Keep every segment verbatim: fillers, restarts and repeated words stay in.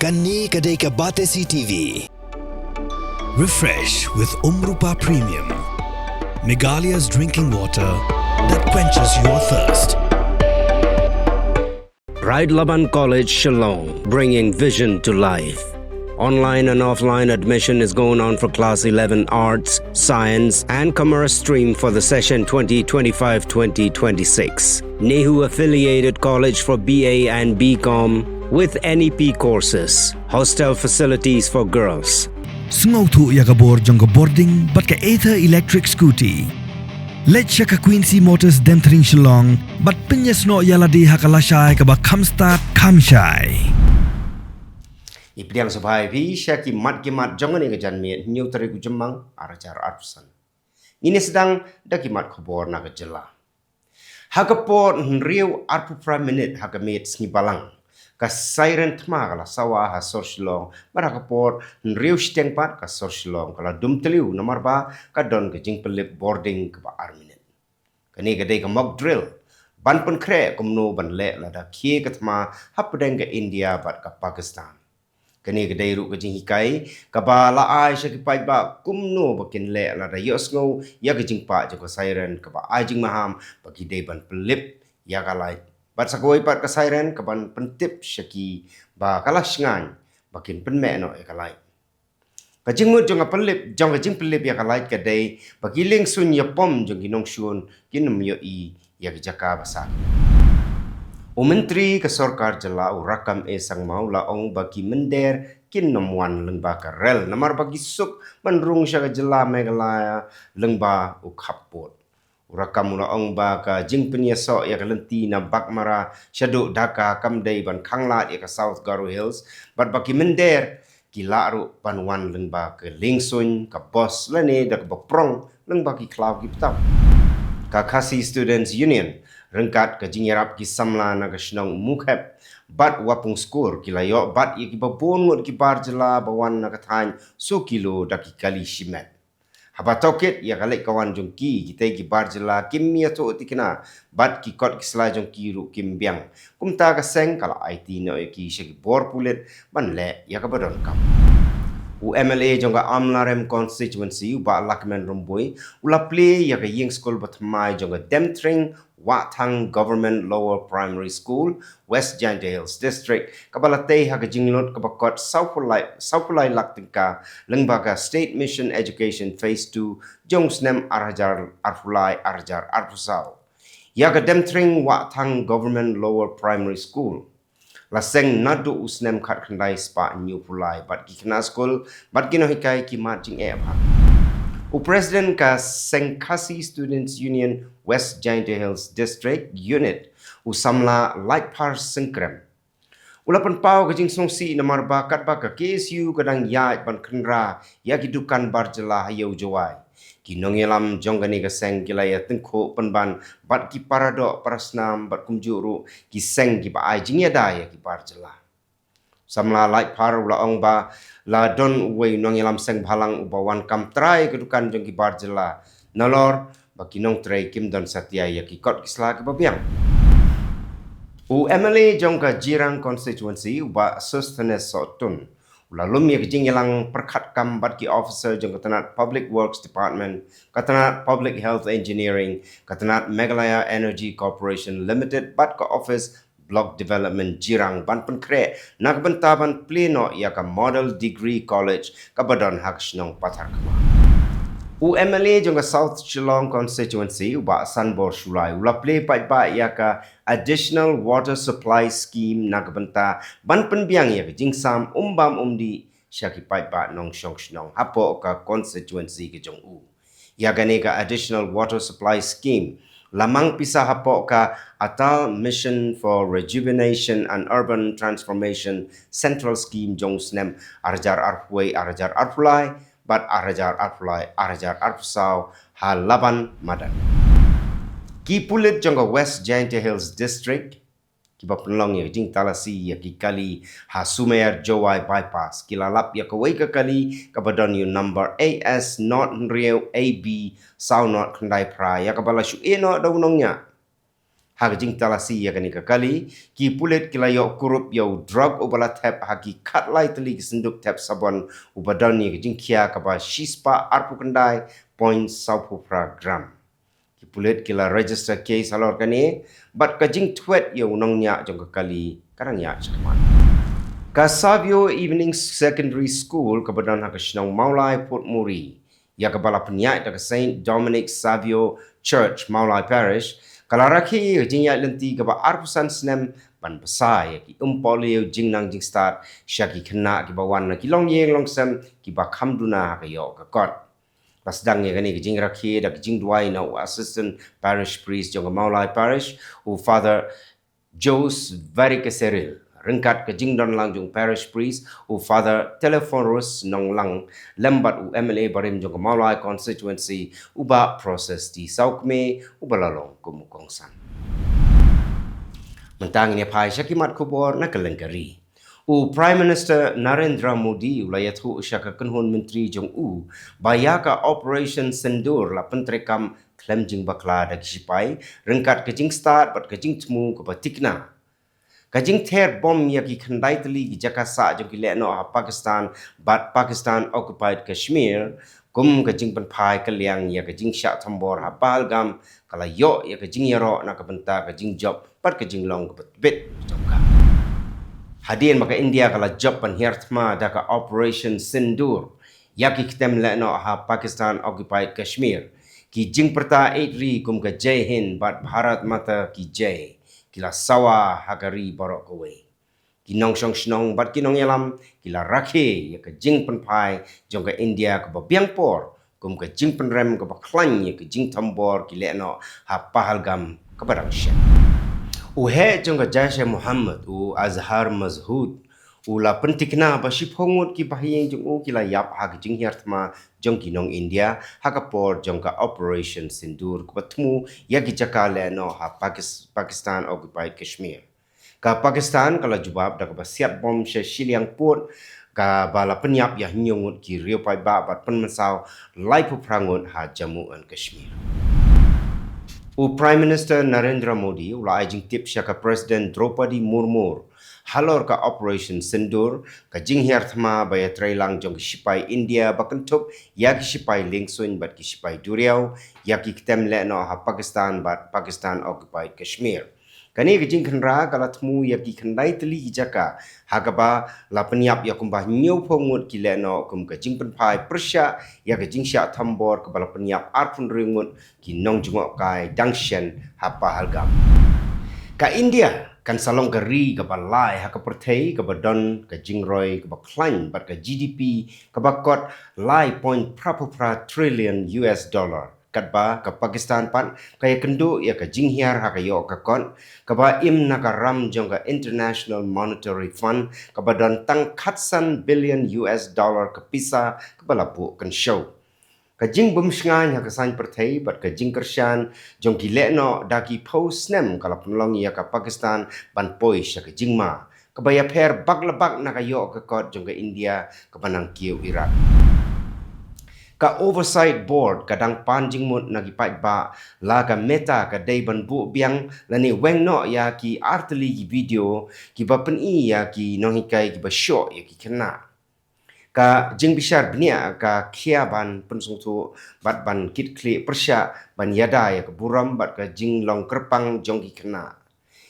Kane ka dei ka Batesi T V. Refresh with Umrupa Premium, Meghalaya's drinking water that quenches your thirst. Ride Laban College, Shillong, bringing vision to life. Online and offline admission is going on for class eleven Arts, Science, and Commerce stream for the session twenty twenty-five twenty twenty-six. NEHU affiliated college for B A and B Com with N E P courses. Hostel facilities for girls. Sngewthuh ïa ka bor jong ka Bording bad ka Ather Electric Scooty. Leit sha ka Quincy Motors Demthring, Shillong bad pynïasnoh ïa lade ha ka lashai kaba kham stad kham shai. Ngi pdiang sngewbha ïa phi sha ki mat ki mat jong kane ka janmiet, hynñiew tarik u Jymmang, ar hajar arphew san. Ngin ïa sdang da ki mat khubor na ka jylla. Ha ka por hynriew arphew phra minit ha ka miet sngi Balang, ka siren thma ka la sawa ha sor Shillong, bad ha ka por hynriew shiteng pat ka sor Shillong ka la dum tliw namar ba ka don ka jingpynlip Bording kaba ar minit. Kane ka dei ka mock drill ban pynkhreh kumno ban leh lada khie ka thma hapdeng ka India bad ka Pakistan. Kane ka dei ruh ka jinghikai kaba la ai sha ki paidbah kumno ba kin leh lada ïohsngew ïa ka jingpah jong ka siren kaba ai jingmaham ba ki dei ban pynlip ïa ka lait. Bad sa kawei pat ka siren kaban pyntip sha ki ba ka la shngaiñ ba kin pynmeh noh ïa ka lait. Ka jingmut jong ka pynlip, jong ka jingpynlip ïa ka lait ka dei ba ki liengsuiñ ïapom jong ki nongshun kin ym ïohi ïa ka jaka ba sah. U Myntri ka Sorkar Jylla, u Rakkam A Sangma, u la ong ba ki mynder kin ym wan lyngba ka rel namar ba ki suk ban rung sha ka jylla Meghalaya lyngba u khappud. U Rakkam u la ong ba ka jingpynïasoh ïa ka lynti na Baghmara shaduh Dhaka kam dei ban khanglad ïa ka South Garo Hills bad ba ki mynder ki lah ruh ban wan lyngba ka liengsuiñ, ka bos lane da kaba prong lyngba ki khlaw ki btam. Ka Khasi Students Union ryngkat ka jingïarap ki samla na ka shnong Mukhep bad Wapung Skur ki la ïoh bat ïa kiba bun ngut ki bar jylla ba wan na ka thaiñ Sokilo da ki kali shimet. Haba tohkit ïa ka leit ka wan jong ki, kitei ki bar jylla kim ïathuh thikna bad ki kot ki sla jong ki ruh kim biang. Kumta ka seng ka la aiti noh ïa ki sha ki bor pulit ban leh ïa kaba donkam. U M L A jong ka Amlarem constituency, u Bah Lahkmen Rymbui, u la plie ïa ka ïing skul ba thymmai jong ka Demthring Wahthang Government Lower Primary School, West Jaintia Hills District, kaba la tei ha ka jinglut kaba kot sawphew lai, sawphew lai lak tyngka lyngba ka State Mission Education Phase two jong u snem ar hajar arphew lai ar hajar arphew saw. Ïa ka Demthring Wahthang Government Lower Primary School la seng naduh u snem khatkhyndai spah hynñiewphew lai bad ki khynnah skul bad ki nonghikai ki mad jingeh bha. U President ka Seng Khasi Students Union West Jaintia Hills District Unit, u samla Laitphar Syngkrem, u la pynpaw ka jingsngewsih namar ba katba ka K S U ka dang ïaid ban kynra ïa ki dukan bar jylla ha Ïew Jowai, ki nongïalam jong kane ka seng ki la ïa tyngkhuh pynban bad ki paradoh parasnam bad kumjuh ruh ki seng kiba ai jingïada ïa ki bar jylla. Samla Laitphar u la ong ba la don uwei u nongïalam seng bhalang uba wan kam trai ka dukan jong ki bar jylla, nalor ba ki nongtrei kim don satia ïa ki kot ki sla kiba biang. U M L A jong ka Jirang constituency, u Bah Sosthenes Sohtun, u la lum ïa ka jingïalang pyrkhat kam bad ki officer jong ka tnat Public Works Department, ka tnat Public Health Engineering, ka tnat Meghalaya Energy Corporation Limited bad ka office Block Development Jirang ban pynkhreh na ka bynta ban plie noh ïa ka Model Degree College kaba don ha ka shnong Patharkhmah. U M L A jong ka South Shillong constituency, u Bah Sanbor Shullai, u la plie paidbah ïa ka Additional Water Supply Scheme na ka bynta ban pynbiang ïa ka jingsam umbam umdih sha ki paidbah nongshong shnong hapoh ka constituency ka jong u. Ïa kane ka Additional Water Supply Scheme la mang pisa hapoh ka Atal Mission for Rejuvenation and Urban Transformation Central Scheme jong u snem ar hajar arphew wei ar hajar arphew lai bad ar hajar arphew lai ar hajar arphew saw ha Laban madan. Ki pulit jong ka West Jaintia Hills District, kiba pynlong ïa ka jingtalasi ïa ki kali ha Sumer Jowai Bypass, ki la lap ïa kawei ka kali kaba don ïa u number A S not hynriew A B saw not khyndai phra, ïa kaba la shu ïeh noh da u nongñiah. Ha ka jingtalasi ïa kane ka kali, ki pulit ki la ïoh kurup ïa u drug uba la thep ha ki khatlai tylli ki synduk thep sabon uba don ïa ka jingkhia kaba shispah arphew khyndai point sawphew phra gram. Ki pulit ki la register case halor kane, bad ka jingtwet ïa u nongñiah jong ka kali ka dang ïaid shakhmat. Ka Savio Evening Secondary School kaba don ha ka shnong Mawlai Port Mori, ïa kaba la pynïaid da ka Saint Dominic Savio Church Mawlai Parish, ka la rakhe ïa ka jingïaid lynti kaba arphew san snem ban bsa ïa ki umpohliew jingnang jingstad sha ki khynnah kiba wan na ki longïing longsem kiba kham duna ha ka ïoh ka kot. La sdang ïa kane ka jingrakhe da ka jingduwai na u Assistant Parish Priest jong ka Mawlai Parish, u Father Jose Varikaseril, ryngkat ka jingdon lang jong u Parish Priest, u Father Telephorus Nonglang, lem bad u M L A barim jong ka Mawlai Constituency, u Bah Proses T Sawkmie, uba la long kum u kongsan. Mynta ngin ïa phai sha ki mat khubor na ka lyngkari. U Prime Minister Narendra Modi u la ïathuh sha ka kynhun myntri jong u ba ïa ka Operation Sindoor la pyntreikam khlem jingbakla da ki shipai, ryngkat ka jingstad bad ka jingthmu kaba tikna. Ka jingther bom ïa ki khyndai tylli ki jaka sah jong ki lehnoh ha Pakistan bad Pakistan Occupied Kashmir, kum ka jingpynphai kylliang ïa ka jingshah thombor ha Pahalgam, ka la ïoh ïa ka jingïaroh na ka bynta ka jingjop bad ka jinglong kaba tbit jong ka. Hadien ba ka India ka la jop ban hiar thma da ka Operation Sindoor ïa ki ktem lehnoh ha Pakistan Occupied Kashmir, ki jingpyrta eit ri kum ka Jai Hind bad Bharat Mata Ki Jai ki la sawa ha ka ri baroh kawei. Ki nongshong shnong bad ki nongïalam ki la rakhe ïa ka jingpynphai jong ka India kaba biang por kum ka jingpynrem kaba khlaiñ ïa ka jingthombor ki lehnoh ha Pahalgam kaba dang shet. U heh jong ka Jaish-e-Mohammed, u Azhar Massoud, u la pyntikna ba shiphew ngut ki bahaïing jong u ki la ïap ha ka jinghiar thma jong ki nong India ha ka por jong ka Operation Sindoor kaba thmu ïa ki jaka lehnoh ha Pakis-, Pakistan Occupied Kashmir. Ka Pakistan ka la jubab da kaba siat bom sha shiliang pud, kaba la pynïap ïa hynñiew ngut ki riewpaidbah bad pynmynsaw laiphew phra ngut ha Jammu and Kashmir. U Prime Minister Narendra Modi u la ai jingtip sha ka President Draupadi Murmu halor ka Operation Sindoor, ka jinghiar thma ba ïatreilang jong ki shipai India ba kynthup ïa ki shipai liengsuiñ bad ki shipai duriaw ïa ki ktem lehnoh ha Pakistan bad Pakistan Occupied Kashmir. Kane ka jingkhynra ka la thmu ïa ki khyndai tylli ki jaka, ha kaba la pynïap ïa kumba hynñiewphew ngut ki lehnoh kum ka jingpynphai pyrshah ïa ka jingshah thombor kaba la pynïap arphew hynriew ngut ki nongjngohkai dang shen ha Pahalgam. Ka India kan sa long ka ri kaba lai ha ka pyrthei kaba don ka jingroi kaba khlaiñ bad ka G D P kaba kot lai point phra phra trillion U S dollar. Katba ka Pakistan pat ka ïakynduh ïa ka jinghiar ha ka ïoh ka kot, kaba im na ka ram jong ka International Monetary Fund, kaba don tang khatsan billion U S dollar ka pisa kaba la buh kynshew. Ka jingbymshngaiñ ha ka saiñ pyrthei bad ka jingkyrshan jong ki lehnoh da ki phew snem ka la pynlong ïa ka Pakistan ban poi sha ka jingma kaba ïapher bak la bak na ka ïoh ka kot jong ka India kaba nang kiew Iraq. Ka Oversight Board ka dang pan jingmut na ki paidbah la ka Meta ka dei ban buh biang lane weng noh ïa ki artylli ki video kiba pyni ïa ki nonghikai kiba shoh ïa ki khynnah. Ka jingbishar bniah ka khia ban pynsngewthuh bad ban kitkhlieh pyrshah ban ïada ïa ka burom bad ka jinglong kyrpang jong ki khynnah.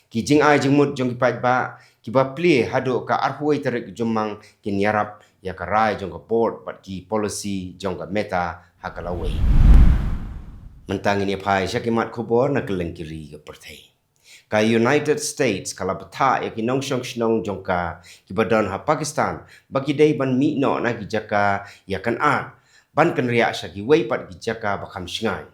Ki jingai jingmut jong ki paidbah kiba plie haduh ka arphew wei tarik Jymmang kin ïarap ïa ka rai jong ka board bad ki policy jong ka Meta ha ka lawei. Mynta ngin ïa phai sha ki mat khubor na kylleng ki ri ka pyrthei. Ka United States ka la bthah ïa ki nongshong shnong jong ka kiba don ha Pakistan ba ki dei ban mih noh na ki jaka ïa kan ar ban kynriah sha kiwei pat ki jaka ba kham shngaiñ.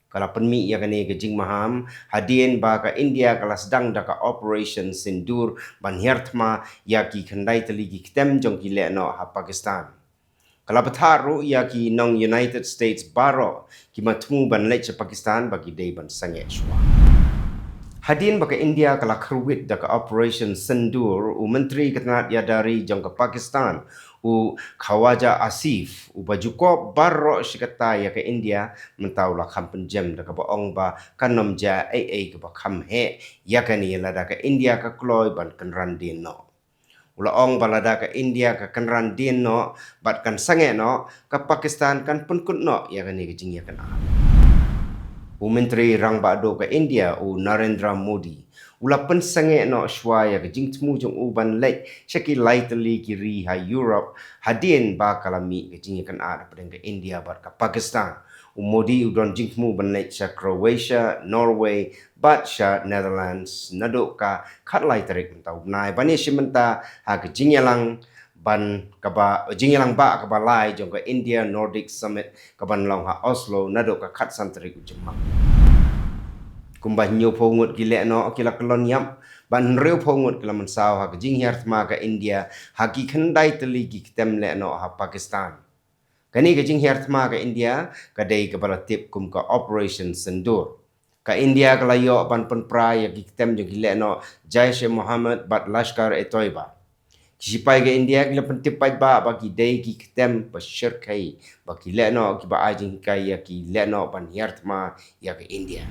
Ka la pynmih ïa kane ka jingmaham hadien ba ka India ka la sdang da ka Operation Sindoor ban hiar thma ïa ki khyndai tylli ki ktem jong ki lehnoh ha Pakistan. Ka la bthah ruh ïa ki nong United States baroh kiba thmu ban leit sha Pakistan ba ki dei ban sangeh shuwa. Hadien ba ka India ka la kyrwit da ka Operation Sindoor, u Myntri ka tnat ïada ri jong ka Pakistan, U Khawaja Asif, uba ju kop baroh shi katta ïa ka India, mynta u la kham pynjem da kaba ong ba kan ym jia ei ei kaba kham heh ïa kane lada ka India ka kloi ban kynran dien noh. U la ong ba lada ka India ka kynran dien noh bad kan sangeh noh, ka Pakistan kan pynkut noh ïa kane ka jingïakynad. U Myntri Rangbah Duh ka India, u Narendra Modi, u la pynsangeh noh shuwa ïa ka jingthmu jong u ban leit sha ki lai tylli ki ri ha Europe hadien ba ka la mih ka jingïakynad hapdeng ka India bad ka Pakistan. U Modi u don jingthmu ban leit sha Croatia, Norway bad sha Netherlands naduh ka khatlai tarik mynta u bnai ban ïashim bynta ha ka jingïalang ban kaba jingïalang ba kaba lai jong ka India Nordic Summit kaban long ha Oslo naduh ka khatsan tarik u Jymmang. Kumba hynñiewphew ngut ki lehnoh ki la kyllon ïap bad hynriewphew ngut ki la mynsaw ha ka jinghiar thma ka India ha ki khyndai tylli ki kyntem lehnoh ha Pakistan. Kane ka jinghiar thma ka India ka dei kaba la tip kum ka Operation Sindoor. Ka India ka la ïoh ban pynpra ïa ki kyntem jong ki lehnoh Jaish-e-Mohammed bad Lashkar-e-Toiba. Ki shipai ka India ki la pyntip paidbah ba ki dei ki kyntem ba shyrkhei ba ki lehnoh kiba ai jinghikai ïa ki lehnoh ban hiar thma ïa ka India.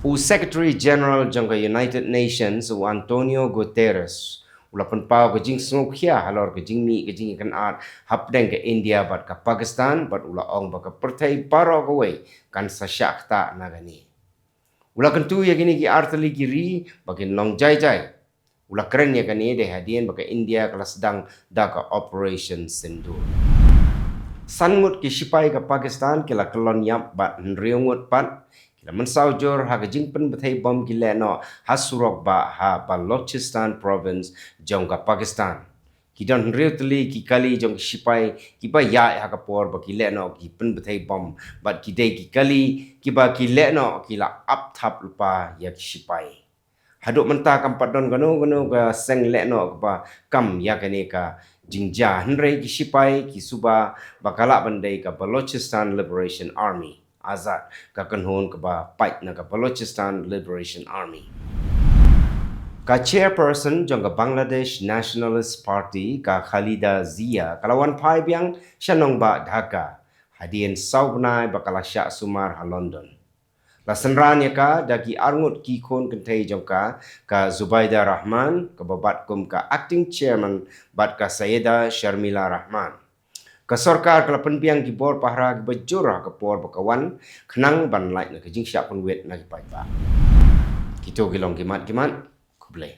U Secretary General jong ka United Nations, u Antonio Guterres, u la pynpaw ka jingsngewkhia halor ka jingmih ka jingïakynad hapdeng ka India bad ka Pakistan bad u la ong ba ka pyrthei baroh kawei kan sa shah ktah na kane. U la kyntu ïa kine ki artylli ki ri ba kin long jai jai. U la kren ïa kane dei hadien ba ka India ka la sdang da ka Operation Sindoor. San ngut ki shipai ka Pakistan ki la kyllon ïap bad hynriew ngut pat ki la mynsaw jur ha ka jingpynbthei bom ki lehnoh ha surok bah ha Balochistan Province jong ka Pakistan. Ki don hynriew tylli ki kali jong ki shipai kiba ïaid ha ka por ba ki lehnoh ki pynbthei bom bad ki dei ki kali kiba ki lehnoh ki la ap thap lypa ïa ki shipai. Haduh mynta kam pat don kano kano ka seng lehnoh kaba kam ïa kane ka jingjia, hynrei ki shipai ki suba ba ka lah ban dei ka Balochistan Liberation Army, AZAD, ka kynhun kaba pait na ka Balochistan Liberation Army. Ka chairperson jong ka Bangladesh Nationalist Party, ka Khaleda Zia, ka la wan phai biang sha nongbah Dhaka hadien saw bnai ba ka la shah sumar ha London. La synran ïa ka da ki arngut ki khun kynthei jong ka, ka Zubaida Rahman kaba bat kum ka acting chairman bad ka Sayeda Sharmila Rahman. Ka sorkar ka la pynbiang ki bor pahara kiba jur ha ka por ba ka wan khnang ban lait na ka jingshah pynwit na ki paidbah. Kito ki long ki mat ki mat. Khublei.